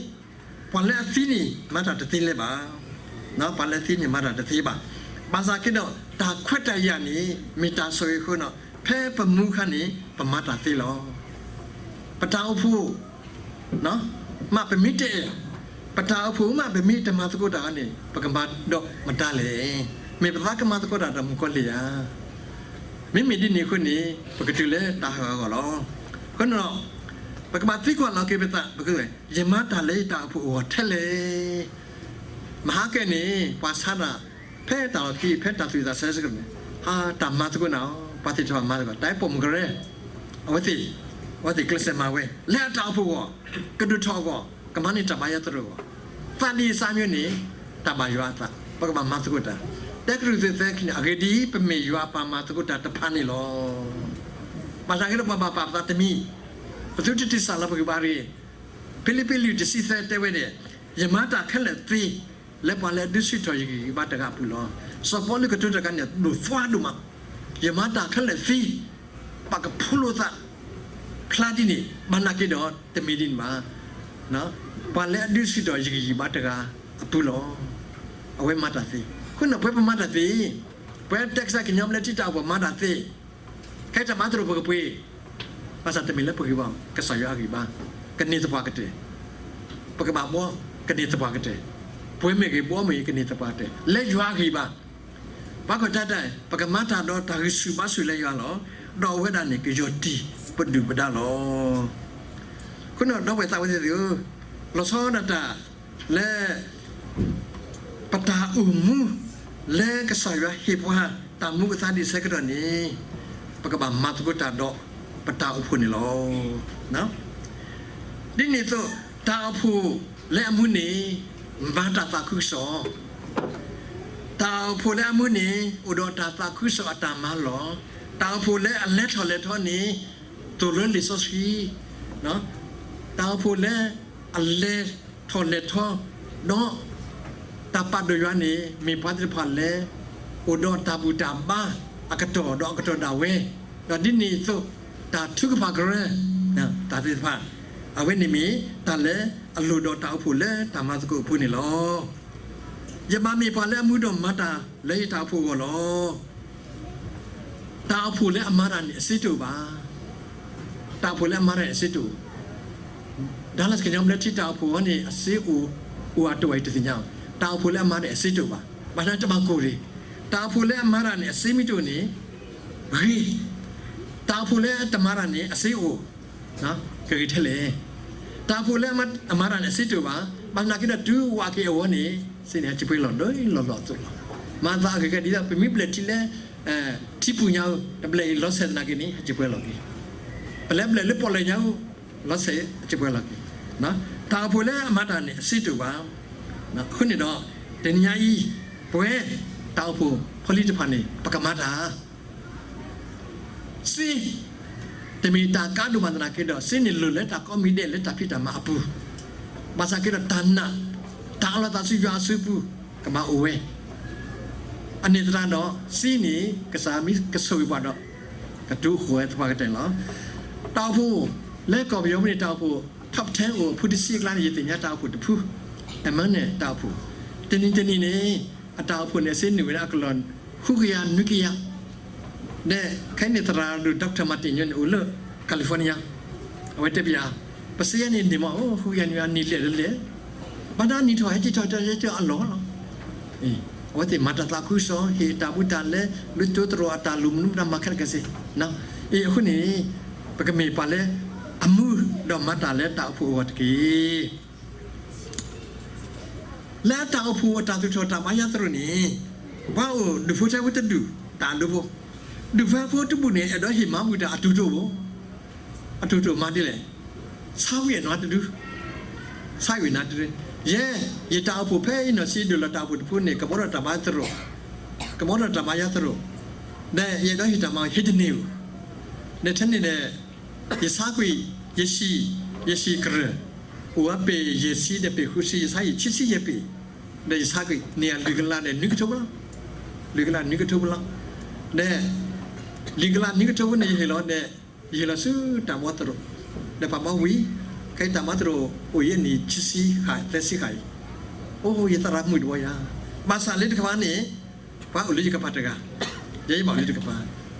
ပှၤလၢအသံန့ၣ်မၤတၢ်တသ့လၢၤဘၣ်. ပှၤလၢအသံန့ၣ်မၤတၢ်တသ့ဘၣ်. ဘၣ်ဆၣ်က့ဒီး တၢ်ခွဲးတၢ်ယာ်န့ၣ် မ့ၢ်တၢ်ဆိၣ်ဂ့ၤအဃိဒီး ဖဲပမူအခါန့ၣ် ပမၤတၢ်သ့လီၤ. ပတၢ်အိၣ်ဖှိၣ် မ့ၢ်ပမ့ၢ်တအဲၣ်, ပတၢ်အိၣ်ဖှိၣ်မ့ၢ်ပမ့ၢ်တမၤသကိးတၢ်န့ၣ် ပကမၤဒီးမတၤလဲၣ်. မ့ၢ်ပသးကမၤသကိးတၢ်ဒီးမုၣ်ကီၤလံၢ်ဧါ. မ့မ့ၢ်ဒ်န့ၣ်အဃိန့ၣ် ပကတုၤလၢတၢ်ဟးဂီၤလီၤ. အဃိန့ၣ်ဒီး ပကဘၣ်သံကွၢ်လီၤက့ၤပသး, ယမၤတၢ်လၢယတၢ်အိၣ်ဖှိၣ်အဂီၢ်ထဲလဲၣ်. မဟါကဲန့ၣ် ပှၤဆါတၢ် ဖဲတၢ်လီၢ်ခံ ဖဲတၢ်သူၣ်ဝံၣ်သးဆၢစ့ၢ်ကီးန့ၣ် တၢ်မၤသကိးနၤ, ပှၤသ့ၣ်တဖၣ်မၤသကိး တၢ်ပိာ်မုၣ်ကရၢ အဝဲသ့ၣ်, အဝဲသ့ၣ်ကျဲးစၢးမၤဝဲ လၢအတၢ်အိၣ်ဖှိၣ်အဂီၢ်, ကဒိၣ်ထီၣ်အဂီၢ်, ကမၤန့ၢ်တၢ်ဘါယွၤသရိာ်အဂီၢ်, သးဒ်အံၤစးမံၤန့ၣ် တၢ်ဘၣ်ယွၤအသး, ပကဘၣ်မၤသကိးတၢ်. တၢကရူၢ်သ့ၣ်သၢခံန့ၣ် အဂ့ၢ်ဒ်အံၤ, ပမ့ၢ်ယွၤအပှၤမၤသကိးတၢ်တဖၣ်န့ၣ်လီၤ. ဘၣ်ဆၣ်က့ဒီးပှၤဘၣ်ပာ်ပသးတမံၤ, ပသုတတံၢ်စၢ်လီၤပဂံၢ်ဘါတဂ့ၤ. ဖံလံးပံးလွံၢ်တဆံသၢတဲဝဲန့ၣ်, ယမၤတၢ်ခဲလၢာ်သ့ လၢပှၤလၢအဒုးဆူၣ်ထီၣ်ယဂံၢ်ယဘါတဂၤအပူၤလီၤ. စီၤပီလူးကတိၤတၢ်ခါန့ၣ် ဒိၣ်သွါဒိၣ်မး, ယမၤတၢ်ခဲလၢာ်သ့, ပကဖှူလိာ်သး ဖျါဒ်န့ၣ်, ဘၣ်နာ်က့ဒီး တမ့ၢ်ဒ်န့ၣ်ဘၣ်. ပှၤလၢအဒုးဆူၣ်ထီၣ်ယဂံၢ်ယဘါတဂၤအပူၤလီၤ. အဝဲမၤတၢ်သ့. အဃိန့ၣ် ပဝဲပမၤတၢ်သ့, ပဝဲတၢ်ကစီၣ်ကညီဘျၢထံတၢ်အိၣ်ဖှိၣ်မၤတၢ်သ့, ခဲအံၤတၢ်ဘါသရိာ်ပကပှ့ၤ, ဘၣ်ဆၣ်တမ့ၢ်လၢပဂံၢ်ဘါ, ကစၢ်ယွၤအဂံၢ်ဘါ, ကန့ၢ်သပှၢ်ကတၢၢ်, ပကဘၣ်ဘှီကန့ၢ်သပှၢ်ကတၢၢ်, ပှဲၤမ့ၢ်ဂ့ၤ ဘှီမ့ၢ်ဂ့ၤ ကန့ၢ်သပှၢ်ကတၢၢ် လၢယွၤအဂံၢ်ဘါ. ဘၣ်ကွၢ်တၢ်တၢ်, ပကမၤတၢ်ဒီးတၢ်ဂံၢ်ဆူၣ်ဘါဆူၣ်လၢယွၤလီၤ. ဒီးအဝဲဒၣ်န့ၣ် ကယီၢ်တံၢ်ပဒုၣ်ပဒါလီၤ. အဃိန့ၣ် ဒီပုၢ်ဝဲၢ်သးဝဲသ့ၣ်ဧၢ, လီၤဆီဒၣ်တၢ်လၢ ပတၢ်အိၣ်မူ လၢကစၢ်ယွၤဟ့ၣ်ပှၤတၢ်မူအသးဒ်ဆၢကတီၢ်န့ၣ်, ပကဘၣ်မၤသကိးတၢ်ဒီးပတၢ်အိၣ်ဖှိၣ်န့ၣ်လီၤ. ဒ်န့ၣ်အသိး တၢ်အိၣ်ဖှိၣ်လၢအမူန့ၣ် မၤတၢ်သးခုကစီၣ်, တၢ်အိၣ်ဖှိၣ်လၢအမူန့ၣ် အိၣ်ဒီးတၢ်သးခုကစီၣ်အတၢ်မၤလီၢ်, တၢ်အိၣ်ဖှိၣ်လၢအလဲၤထီၣ်လဲၤထီန့ၣ် သိၣ်လိလံာ်စီဆှံ, တၢ်အိၣ်ဖှိၣ်လၢအလဲၤထီၣ်လဲၤထီ ဒီး တၢ်ပာ်ဒိၣ်ယွၤန့ၣ် မ့ၢ်ပှၤသ့ၣ်တဖၣ်လၢ အိၣ်ဒီးတၢ်ဘူၣ်တၢ်ဘါအကတီၢ်ဒီးအကတီၢ်ဒၣ်ဝဲ, ဒီးဒ်န့ၣ်အသိး တၢ်ထုကဖၣ်ကရၢ တၢ်သ့ၣ်တဖၣ် အဝဲန့ၣ်မ့ၢ်တၢ်လၢအလိၣ်ဒီးတၢ်အိၣ်ဖှိၣ်လၢတၢ်မၤသကိးအပူၤန့ၣ်လီၤ. ယဘၣ်မ့ၢ်ပှၤလၢအမူဒီးမၤတၢ်လၢယတၢ်အိၣ်ဖှိၣ်အဂီၢ်လီၤ. တၢ်အိၣ်ဖှိၣ်လၢအမၤတၢ်န့ၣ် အစ့တအိၣ်ဘၣ်. တၢ်အိၣ်ဖှိၣ်လၢအမၤတၢ်န့ၣ် အစ့တအိၣ်. ဒါလၢကညီဘျၢထံတၢ်အိၣ်ဖှိၣ်အဂီၢ်န့ၣ် အစ့အိၣ်, အိၣ်အတအိၣ်အံၤတသ့ၣ်ညါ, တၢ်အိၣ်ဖှိၣ်လၢအမၤတၢ်အစ့တအိၣ်ဘၣ်. ဘၣ်ဆၣ်တဘၣ်ကိၢ်ရ့ၣ်, တၢ်အိၣ်ဖှိၣ်လၢအမၤတၢ်န့ၣ် အစ့မ့ၢ်တအိၣ်န့ၣ် ဂ့ၤ, တၢ်အိၣ်ဖှိၣ်လၢတမၤတၢ်န့ၣ် အစ့အိၣ်, ကဂ့ၤထဲလဲၣ်. တၢ်အိၣ်ဖှိၣ်လၢအမၤတၢ်န့ၣ် အစ့တအိၣ်ဘၣ်. ဘၣ်ဆၣ်နာ်က့ဒီး တုၤဝးက့ၤအဝဲန့ၣ် စ့န့ၣ် ဟဲစံးပှဲၤလီၤ ဒ်လီၢ်လီၢ်အသိးလီၤ. မၤသးအဂ့ၤကဲဒ်သိး ပမ့ၢ်ဘျဲၣ်ထံလၢ ထံပူၤညါဧိၤ တဘျဲၣ်အံၤလီၤဆဲးသနာ်က့န့ၣ် ဟဲစံးပှဲၤလီၤက့ၤ. ပလဲၤဘျဲၣ်လၢပီၣ်လဲၣ်ညါဧိၤ လီၤဆဲး ဟဲစံးပှဲၤလီၤက့ၤ. တၢ်အိၣ်ဖှိၣ်လၢအမၤတၢ်န့ၣ် အစ့တအိၣ်ဘၣ်. အဃိန့ၣ်ဒီး တနံၤညါအံၤ ပဝဲတၢ်အိၣ်ဖှိၣ်ဖိလံၤတဖၣ်န့ၣ် ပကမၤတၢ် စ့, တမ့ၢ်တၢ်ကါဒိၣ်မးသနာ်က့ဒီး စ့န့ၣ်လိၣ်လၢတၢ်ကိးမံၤဒဲးလၢတၢ်ဖံးတၢ်မၤအပူၤ, ဘၣ်ဆၣ်က့ဒီးတၢ်နာ်, တၢ်အလီၤသးဆူယွၤအစုပူၤ ကဘၣ်အိၣ်ဝဲ. အန့ၣ်သတးဒီး စ့န့ၣ် ကစၢ်မ့ၢ်ကဆိၣ်ဂ့ၤပှၤဒီး ကတိၤဃီၤဝဲသပှၢ်ကတၢၢ်လီၤ. တၢ်အိၣ်ဖှိၣ်လၢကီၢ်ပယီၤပူၤန့ၣ် တၢ်အိၣ်ဖှိၣ် top ten အိၣ်ဖုတဆံအကျါန့ၣ် ယသ့ၣ်ညါတၢ်အိၣ်ဖှိၣ်တဖု, အမၢန့ၣ်တၢ်အိၣ်ဖှိၣ်, တနံၤတနံၤန့ၣ် အတၢ်အိၣ်ဖှိၣ်န့ၣ် အစ့နုာ်ဝဲဒၣ်အကလီၢ် ဃုကယၤနွံကယၤ, ဒီးခဲအံၤန့ၣ် သရၣ်ဒိၣ် Doctor Martin န့ၣ် အိၣ်လၢ California, အဝဲတဲပယၤ, ပစ့ယဲန့ၣ်န့ၣ်မး အိၣ်ဃုကယၤနွံကယၤ နံၤလဲၣ်လၢလဲၣ်, ဘၣ်တၢ်နံၤထီၣ်ဟဲက့ၤထီၣ်တၢ်ဟဲက့ၤအလီၢ်လီၤ. အဝဲသ့ၣ်မၤတၢ်သးခုကစီၣ် ဟ့ၣ်တၢ်ဘူၣ်တၢ်လဲ လုၢ်တိၢ်တရီၣ်အတၢ်လိၣ်မနုၤမတၤမၤခဲလၢာ်ခဲဆ့. အဃိန့ၣ် ပကမ့ၢ်ပှၤလၢအမူဒီးမၤတၢ်လၢတၢ်အိၣ်ဖှိၣ်အဂီၢ်တက့ၢ်. လၢအတၢ်အိၣ်ဖှိၣ်အတၢ်သူၣ်ထီၣ်တၢ်ဘါယွၤသရိာ်န့ၣ် ပှၤအိၣ်ဒူၣ်ဖိထၢဖိတဒူၣ် တၢ်အဒိဖိ, ဒူၣ်ဖိထၢဖိတဘူၣ်န့ၣ် အဲၣ်ဒိးဟ့ၣ်မၤဘူၣ်တၢ်အတူၢ်တအိၣ်ဘၣ်, အတူၢ်တအိၣ်မၤဒ်လဲၣ်, ဆါဝံၣ်အနွါတဒု, ဆါဝံၣ်နွါတဒု, ယဲ, ယတၢ်အိၣ်ဖှိၣ်ဖဲအံၤနီၢ်ဆံးဒုၣ်လီၤတၢ်အိၣ်ဖှိၣ်တဖုန့ၣ် ကဘီထီၣ်တၢ်ဘါသရိာ်, ကဘီထီၣ်တၢ်ဘါယွၤသရိာ်, ဒီးယအဲၣ်ဒိးဟ့ၣ်တၢ်မၤ ဟ့ၣ်တန့ၢ်ဧိၤ, ဒီးထဲန့ၣ်ဒီး ယဆါကွံာ်, ယဟံၣ်, ယဟံၣ်ကရၢၢ်, အိၣ်ဝဲပ့ၤယဲၢ်ဆံဒီးပ့ၤဃုဆံ ယဆါဟံၣ်ခံဆံယဲၢ်ပ့ၤ, ဒီးယဆါကွံာ်န့ၢ်အလွံၢ်ကလးဒီးနွံကထိဖိလီၤ, လွံၢ်ကလးနွံကထိဖိလီၤ, ဒီး လွံၢ်ကလးနွံကထိဖိန့ၣ် ယဟ့ၣ်လီၤဒီး ယဟ့ၣ်လီၤဆူတၢ်ဘီသရိာ်, ဒီးပှၤဘီဝံၤ, ခဲအံၤတၢ်မၤသရိာ်အိၣ်ယဲၢ်နံၣ်ဆံဆံဃၣ်သၢဆံဃၣ်အံၤ, အိၣ်ယသရၣ်မုၣ်တဝီယၤ, ဘၣ်ဆၣ်လၢတကပၤန့ၣ် ပှၤအိၣ်လၢယကပၤတဂၤ, ယဲယဘၣ်အိၣ်လၢတကပၤ,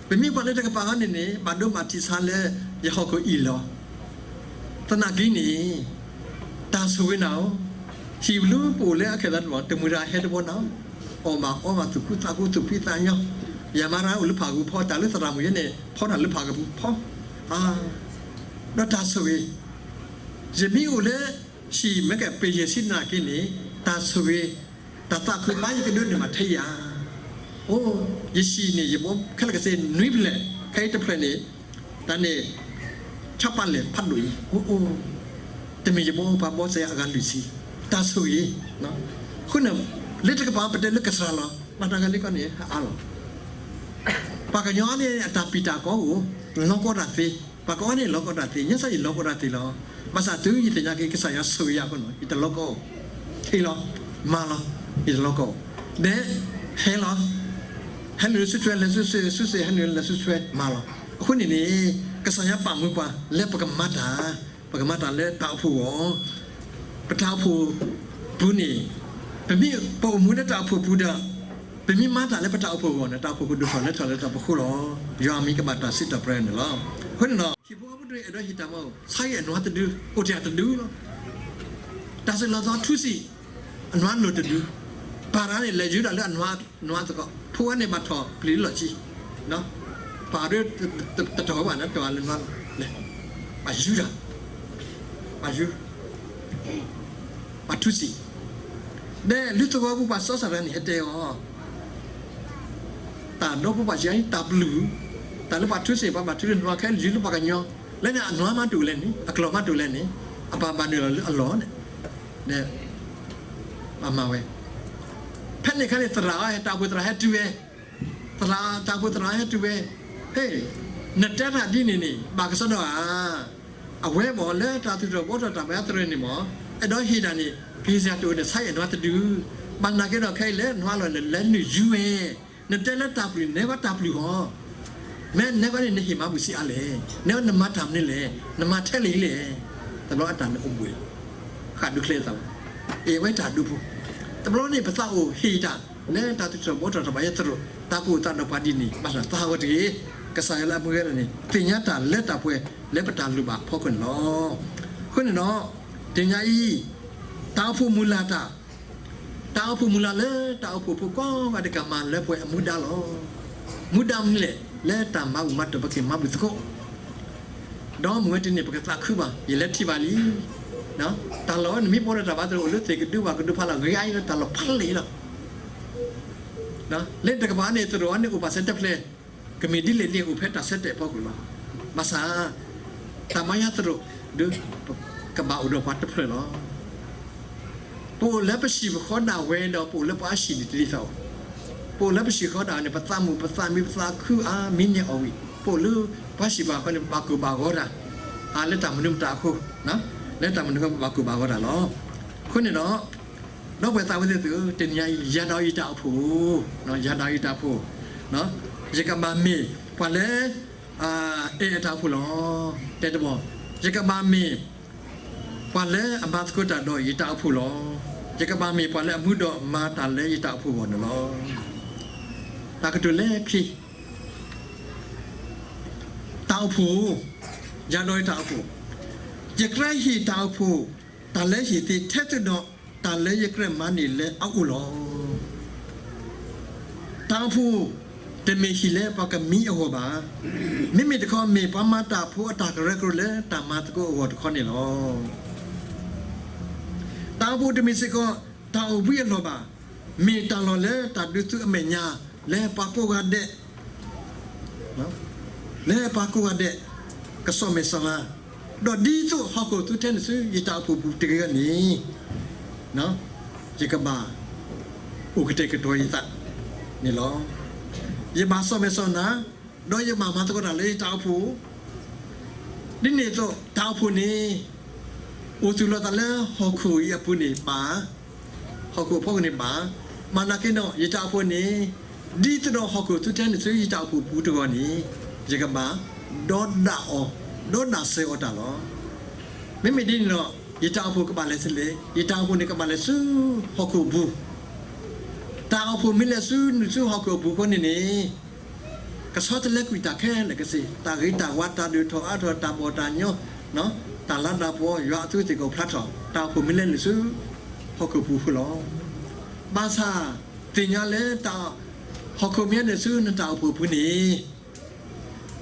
ပမ့ၢ်ကွၢ်လၢတကပၤအံၤန့ၣ်န့ၣ် ဘၣ်ဒိဘၣ်ထံးဆါလၢယဟီၣ်ခိၣ်အံၤလီၤ. သနာ်က့န့ၣ် တၢ်ဆိၣ်ဂ့ၤနၤဧိၤ, ဟံၣ်ပလူပအိၣ်လၢအခဲသးတဘျီ တမုာ်တၢ်ဟဲတဘျီနၤဧိၤ, အီၣ်ဘၣ်အီဘၣ်သူၣ်ခုသးခုသူၣ်ဖှံသးညီ, ယၤမၤတၢ်အိၣ်လၢဖးကပူၤဖီ တၢ်လၢသရၣ်မုၣ်ယဲန့ၣ် ဖီတၢ်လၢဖးကပူၤဖီ, ဒီးတၢ်ဆိၣ်ဂ့ၤ ယမ့ၢ်အိၣ်လၢဟံၣ်မ့ၢ်ကပ့ၤယဲၢ်ဆံသနာ်က့န့ၣ် တၢ်ဆိၣ်ဂ့ၤ တၢ်သးခုဘၣ်ယကဒိးန့ၢ်ဘၣ်ထဲယၤ, အိၣ် ယဟံၣ်န့ၣ် ယဘီခဲလၢာ်ကစ့နွံဖျၢၣ်, ခဲအံၤတဖျၢၣ်န့ၣ် တၢ်န့ၣ် ဆီပာ်လဲၢ်ဖးဒိၣ်အံၤ အိၣ်အိၣ်, တမ့ၢ်ယဘီပှၤဘီစဲအဂၤလွံၢ်ဆံ, တၢ်ဆိၣ်ဂ့ၤ, အဃိန့ၣ် လၢတကပၤပတဲလၢကစှၤလီၤ ဘၣ်တၢ်ဂၤလၢကီၢ်န့ၣ် ဟဲအါလီၤ ပှၤကညီန့ၣ် အတၢ်ပံာ်တၢ်ကီအိၣ်, လီၤကီတၢ်သ့, ပှၤကအီန့ၣ်လီၤကီတၢ်သ့, ညါစ့ၢ်ယလီၤကီတၢ်သ့လီၤ. ဘၣ်ဆၣ်တုၤယသ့ၣ်ညါက့ၤ ကစၢ်ယွၤဆိၣ်ဂ့ၤယၤအဃိန့ၣ် ယတလီၤကီအိၣ်, ဟ့ၣ်လီၤ, မၤလီၤ, ယတလီၤကီအိၣ်, ဒီး ဟဲလီၤ, ဟဲနုာ်လၢစုထွဲ လဲၤစုထွဲ, စုထွဲ ဟဲနုာ်လၢစုထွဲ မၤလီၤ. အဃိန့ၣ်န့ၣ် ကစၢ်ယွၤပာ်မူပှၤလၢပကမၤတၢ်, ပကမၤတၢ်လၢတၢ်အိၣ်ဖှိၣ်အဂီၢ် ပတၢ်အိၣ်ဖှိၣ်ပူၤန့ၣ် ပမ့ၢ်ပအိၣ်မူလၢတၢ်အိၣ်ဖှိၣ်ပူၤဒီး ပမ့ၢ်မၤတၢ်လၢပတၢ်အိၣ်ဖှိၣ်အဂီၢ်န့ၣ် တၢ်အိၣ်ဖှိၣ်ကဒိၣ်ထီၣ်လဲၤထီၣ်လၢတၢ်အိၣ်ဖှိၣ်ပူၤလီၤ. ယွၤအမံၤကဘၣ်တၢ်စံးထီၣ်ပတြၢၤန့ၣ်လီၤ. အဃိန့ၣ်ဒီး ဟံၣ်ဖိဃီဖိတဒူၣ်အဲၣ်ဒိးဟ့ၣ်တၢ်မၤအိၣ် ဆါအံၤအနွါတဒု အိၣ်တ့ၢ်တဒုလီၤ. တၢ်စံးလီၤသီထူစံး အနွါလိၤတဒု, ပၢ်တဂၤန့ၣ် လဲၤယုၢ်တၢ်လၢအနွါသကိး, ဖိဝဲန့ၣ်ဘၣ်ထီၣ်ပျံၤလၢလီၢ်ခံ, ပၢ်ဒီး တတီၢ်ဝဲဘၣ်န့ၣ် တတီၢ်လၢနွါလီၤ, လဲၤ, ဘၣ်ယုၢ်တၢ်, ဘၣ်ယုၢ်, ဘၣ်ထူစံး, ဒီးလုၢ်သဝီပူၤပှၤစီစၢ်တဂၤန့ၣ် ဟဲတဲအီၤ တၢ်ဒီဖိပှၤစံးအံၤ တၢ်ပျုၢ်, တၢ်လၢပှၤထူစံး ပှၤဘၣ်ထူလၢနွါခဲလၢာ်ယုၢ်လၢပှၤကညီ, လၢန့ၣ်အနွါမးတအိၣ်လဲၣ်န့ၣ် အကျီၢ်မးတအိၣ်လဲၣ်န့ၣ် အပၢ်ဘၣ်နုာ်လီၤလၢအလီၢ်န့ၣ်, ဒီး အမၤဝဲ, ဖဲန့ၣ်အခါန့ၣ် သရၣ်အီၤ တၢ်အိၣ်ဖှိၣ်သရၣ်ဟဲတုၤဝဲ, သရၣ် တၢ်အိၣ်ဖှိၣ်သရၣ်ဟဲတုၤဝဲ, ဟ့ၣ်, နတဲတၢ်ဒ်န့ၣ်န့ၣ် ဘၣ်ကစီဒီဧါ, အဝဲမ့ၢ်လၢတၢ်သူၣ်ထီၣ်ဘှီထီၣ်တၢ်မၤသရိာ်န့ၣ်မ့ၢ် အဲၣ်ဒိးဟ့ၣ်တၢ်န့ၣ် ကဟ့ၣ်စ့ၢ်တအိၣ်န့ၣ် ဆါအံၤအနွါတဒု, ဘၣ်နာ်က့ဒီးခဲအံၤလၢနွါလီၤန့ၣ် လဲၤနုာ်ယုၢ်ဝဲ, နတဲလၢတၢ်ပျုၢ် နဲဝဲတၢ်ပျုၢ်ဟီ, မ့ၢ်နဲဝဲန့ၣ် နဟ့ၣ်မၤဘူၣ်ဆံးအါလဲၣ်, နဲဝဲနမၤတၢ်မနုၤလဲၣ်, နမၤထဲလဲၣ်လဲၣ်, တဘျီအတၢ်န့ၣ်အိၣ်ဘှံး ဃၣ်ဒုးချ့သး, အဝဲတၢ်ဒုးဖိ, တဘျီန့ၣ် ပသးအိၣ်ဟ့ၣ်တၢ် လၢတၢ်သူၣ်ထီၣ်ဘှီထီၣ်တၢ်မၤသရိာ် တၢ်ကအိၣ်သးဒီးပှၤဒ်န့ၣ် ဘၣ်ဆၣ်သးဟးဂီၤတဂ့ၤ, ကစၢ်ယွၤလၢအမူဝဲဒၣ်န့ၣ် သ့ၣ်ညါတၢ်လၢတၢ်ပှဲၤလၢပတၢ်လိၣ်ဘၣ်အဖီခိၣ်န့ၣ်လီၤ. အဃိန့ၣ်ဒီး တနံၤညါအံၤ တၢ်အိၣ်ဖှိၣ်မုၢ်လၢ်တၢ် တၢ်အိၣ်ဖှိၣ်မုၢ်လၢ်လၢတၢ်အိၣ်ဖှိၣ်ဖိကိးဂၤဒဲးကမၤလၢပှဲၤအမူဒါလီၤ. မူဒါမနုၤလဲၣ်, လၢတၢ်မၤဘူၣ်မၤတီၢ် ပက့ၤမၤဘူၣ်သကိး, ဒီးမုၢ်ဝဲတနံၤန့ၣ် ပကသးခုဘၣ်, ယလဲၤထံၣ်ဘၣ်လံ, တၢ်လီၢ်ဝဲန့ၣ် မ့ၢ်ဘၣ်ဒီးတၢ်ဘၣ်သရိာ်အိၣ်လၢသ့ၣ်ကဒုဘၣ်ကဒုဖးလီၤ ဂ့ၤအါအံၤလၢတၢ်လီၢ်ဖးလံလီၤ. လၢတကပၤန့ၣ် သရိာ်ဝဲန့ၣ်အိၣ်ပာ်စၢၤတဖျၢၣ်, ကမ့ၢ်ဒ်လဲၣ်ဒ်လဲၣ်အိၣ်ဖဲတၢ်ဆၢတဲာ်အဖီခိၣ်လီၤ. ဘၣ်ဆၣ် တၢ်မၤယါသရိာ် ဒီး ကဘၣ်အိၣ်ဒီးပှၤတဖျၢၣ်လီၤ. ပအိၣ်လၢပဟံၣ်ပဃီဒၣ်ဝဲဒီး ပအိၣ်လၢပှၤဟံၣ်န့ၣ်တဒ်သိး, ပအိၣ်လၢပဟံၣ်ဃီဒၣ်န့ၣ် ပသးမုာ်ပသးမံပသးခုအါမံန့ၢ်အီၣ်ဝံၤ ပအိၣ်လၢပှၤဟံၣ်ပှၤဃီန့ၣ် ပဘၣ်ကိၢ်ဘၣ်ဂီၤတၢ်, လၢတၢ်မနုၤမတၤအဃိ, လၢတၢ်မနုၤအဃိပဘၣ်ကိၢ်ဘၣ်ဂီၤတၢ်လီၤ. အဃိန့ၣ်ဒီး ဒီပုၢ်ဝဲၢ်သးဝဲသ့ၣ်သုဧၢ, တနံၤညါအံၤ ယၤဒီးယတၢ်အိၣ်ဖှိၣ်, ယၤဒီးယတၢ်အိၣ်ဖှိၣ်, ယကဘၣ်မ့ၢ်ပှၤလၢ အဲၣ်အတၢ်အိၣ်ဖှိၣ်လီၤ. တဲတဘီ, ယကဘၣ်မ့ၢ်ပှၤလၢအမၤသကိးတၢ်ဒီးယတၢ်အိၣ်ဖှိၣ်လီၤ. ယကဘၣ်မ့ၢ်ပှၤလၢအမူဒီးမၤတၢ်လၢယတၢ်အိၣ်ဖှိၣ်အဂီၢ်န့ၣ်လီၤ. တၢ်ကတိၤလၢခံ တၢ်အိၣ်ဖှိၣ်, ယၤဒီးယတၢ်အိၣ်ဖှိၣ်, ယကြၢးဟ့ၣ်တၢ်အိၣ်ဖှိၣ်, တၢ်လၢဟ့ၣ်သ့ထဲသိးဒီး တၢ်လၢယကြၢးမၤန့ၢ်လၢအအိၣ်လီၤ. တၢ်အိၣ်ဖှိၣ် တမ့ၢ်ဟံၣ်လၢပှၤကမံအဂီၢ်ဘၣ်. မ့မ့ၢ်တခီ မ့ၢ်ပှၤမၤတၢ်ဖိအတၢ်ကရၢကရိလၢတၢ်မၤသကိးအဂီၢ်တခီန့ၣ်လီၤ. တၢ်အိၣ်ဖှိၣ်တမ့ၢ်စ့ၢ်ကီး တၢ်အိၣ်ဘှံးအလီၢ်ဘၣ်. မ့ၢ်တၢ်လီၢ်လၢတၢ်ဒုးသုးအမဲာ်ညါ လၢပှၤကိးဂၤဒဲး လၢပှၤကိးဂၤဒဲး ကစီၣ်မဲာ်စီၣ်မၤ, ဒီးဒ်သိးဟီၣ်ခိၣ်သုထဲနုာ်ဆူယတၢ်အိၣ်ဖှိၣ်ပူၤတဂ့ၤန့ၣ်, ယကဘၣ်အိၣ်ကတဲာ်ကတီၤယသးန့ၣ်လီၤ. ယဘၣ်စီၣ်မဲာ်စီၣ်နၤ, ဒီးယဘၣ်မၤသကိးတၢ်လၢယတၢ်အိၣ်ဖှိၣ် ဒ်န့ၣ်အသိး တၢ်အိၣ်ဖှိၣ်န့ၣ် အိၣ်သူၣ်လီၤသးလၢဟီၣ်ခိၣ်အံၤအပူၤန့ၣ်ဘၣ်, ဟီၣ်ခိၣ်အဖီခိၣ်န့ၣ်ဘၣ်, မ့ၢ်နာ်က့ဒီး ယတၢ်အိၣ်ဖှိၣ်န့ၣ် ဒ်သိးဒီးဟီၣ်ခိၣ်သုထဲနုာ်ဆူယတၢ်အိၣ်ဖှိၣ်ပူၤတဂီၢ်န့ၣ် ယကဘၣ်ဒီးဒၣ်အီၤ, ဒီးဒၣ်စၢၤအီၤတၢ်လီၤ. မ့မ့ၢ်ဒ်န့ၣ်ဒီး ယတၢ်အိၣ်ဖှိၣ်ကဘၣ်လဲၤဆူလဲၣ်, ယတၢ်အိၣ်ဖှိၣ်န့ၣ်ကဘၣ်လဲၤဆူဟီၣ်ခိၣ်အပူၤ. တၢ်အိၣ်ဖှိၣ်မ့ၢ်လဲၤဆူနုာ်ဆူဟီၣ်ခိၣ်အပူၤအဃိန့ၣ်န့ၣ်, ကဆီတလဲကွံာ်တၢ်ခဲလၢာ်ခဲဆ့, တၢ်ဂ့ၤတၢ်ဝါ, တၢ်ဒုၣ်ထီၣ်အါထီၣ်, တၢ်ဘီၣ်တၢ်ညီ, တၢ်လၤတၢ်ပှီၤ, ယွၤအသူးအသ့ၣ်ကအိၣ်ဖျါထီၣ်, တၢ်အိၣ်ဖှိၣ်မ့ၢ်လဲၤနုာ်ဆူဟီၣ်ခိၣ်ပူၤအဃိလီၤ. ဘၣ်ဆၣ်သ့ၣ်ညါလၢ ဟီၣ်ခိၣ်မ့ၢ်လဲၤနုာ်ဆူနတၢ်အိၣ်ဖှိၣ်အပူၤန့ၣ်,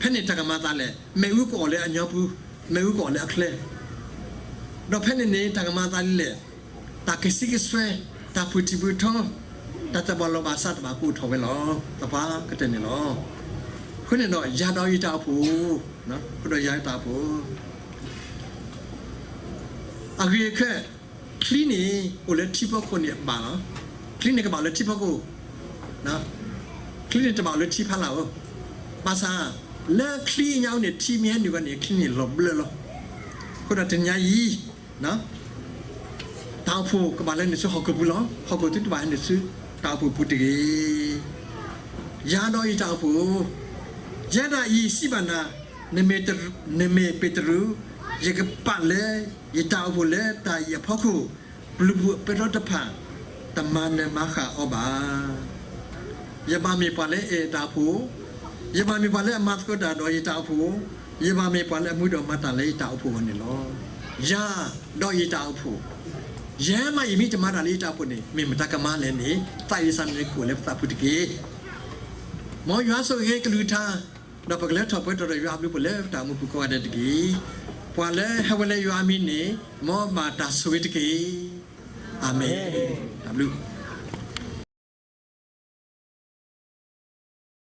ဖဲန့ၣ်တၢ်ကမၤအသးလဲၣ်, မ့ၣ်အူကအီၣ်လၢအညီပူၤ, မ့ၣ်အူကအီၣ်လၢအချၢ, ဒီးဖဲန့ၣ်န့ၣ် တၢ်ကမၤအသးဒ်လဲၣ်, တၢ်ကဆံကစွဲ, တၢ်ဖုၣ်ထံဖုၣ်ထီ, တၢ်တဘၣ်လိာ်ဘၣ်စးတဘၣ်ကိၢ်ထီၣ်ဝဲလီၤ. သပှၢ်ကတၢၢ်န့ၣ်လီၤ. အဃိန့ၣ်ဒီး ယၤဒီးယတၢ်အိၣ်ဖှိၣ်, အဃိဒီးယၤတၢ်အိၣ်ဖှိၣ် အဂ့ၢ်ခဲ, ချံန့ၣ်အိၣ်လၢထံဖီခိၣ်န့ၣ်အဘၣ်လီၤ. ချံန့ၣ်ကဘၣ်လၢထံဖီခိၣ်, ချံန့ၣ်တဘၣ်လၢထံဖီလာ်ဧိၤ, ဘၣ်ဆၣ် လၢချံအညါအအိၣ်န့ၣ် ထံမ့ၢ်ဟဲနုာ်ဂီၢ်န့ၣ် ချံန့ၣ်လီၤဘျၢလီၤ. အဃိဒီးတနံၤညါအံၤ တၢ်အိၣ်ဖှိၣ်ကဘၣ်လဲၤနုာ်ဆူဟီၣ်ခိၣ်ပူၤလီၤ. ဟီၣ်ခိၣ်သုတဘၣ်ဟဲနုာ်ဆူတၢ်အိၣ်ဖှိၣ်ပူၤတဂ့ၤ. ယၤဒီးယတၢ်အိၣ်ဖှိၣ်, ယဲဒၣ်အံၤစံးဘၣ်နၤ, နမ့ၢ်ပ့းတရူး, ယကပာ်လၢယတၢ်အိၣ်ဖှိၣ်လၢတၢ်အံၤအဖီခိၣ်, ပျုၤပူၤအပဲတြီတဖၣ် တမၤနၢၤမၤဃၣ်အီၤဘၣ်. ယဘၣ်မ့ၢ်ပှၤလၢအအဲၣ်တၢ်အိၣ်ဖှိၣ်, ယဘၣ်မ့ၢ်ပှၤလၢအမၤသကိးတၢ်ဒီးယတၢ်အိၣ်ဖှိၣ်, ယဘၣ်မ့ၢ်ပှၤလၢအမူဒီးမၤတၢ်လၢယတၢ်အိၣ်ဖှိၣ်အဂီၢ်န့ၣ်လီၤ. ယၤဒီးယတၢ်အိၣ်ဖှိၣ်, ယဲမးအံၤမ့ၢ်တမၤတၢ်လၢယတၢ်အိၣ်ဖှိၣ်န့ၣ် မ့ၢ်မတၤကမၤလဲၣ်န့ၣ် သးအံၣ်စၢ်န့ၣ်ကအိၣ်လၢပသးပူၤတက့ၢ်. မ်ယွၤဆိၣ်ဂ့ၤကလုၢ်ကထါ, ဒီးပကလဲၤထီၣ်ပှဲၤထီၣ်ဒီးယွၤအဘျုးအဖှိၣ်လၢပတၢ်အိၣ်မူပူၤကိးဂၤဒဲးတက့ၢ်. ပှၤလၢဟဲဝဲလၢယွၤအမံၤန့ၣ် မ်ဘၣ်တၢ်ဆိၣ်ဂ့ၤတက့ၢ်. အၤမ့ၣ်. တၢ်ဘျုး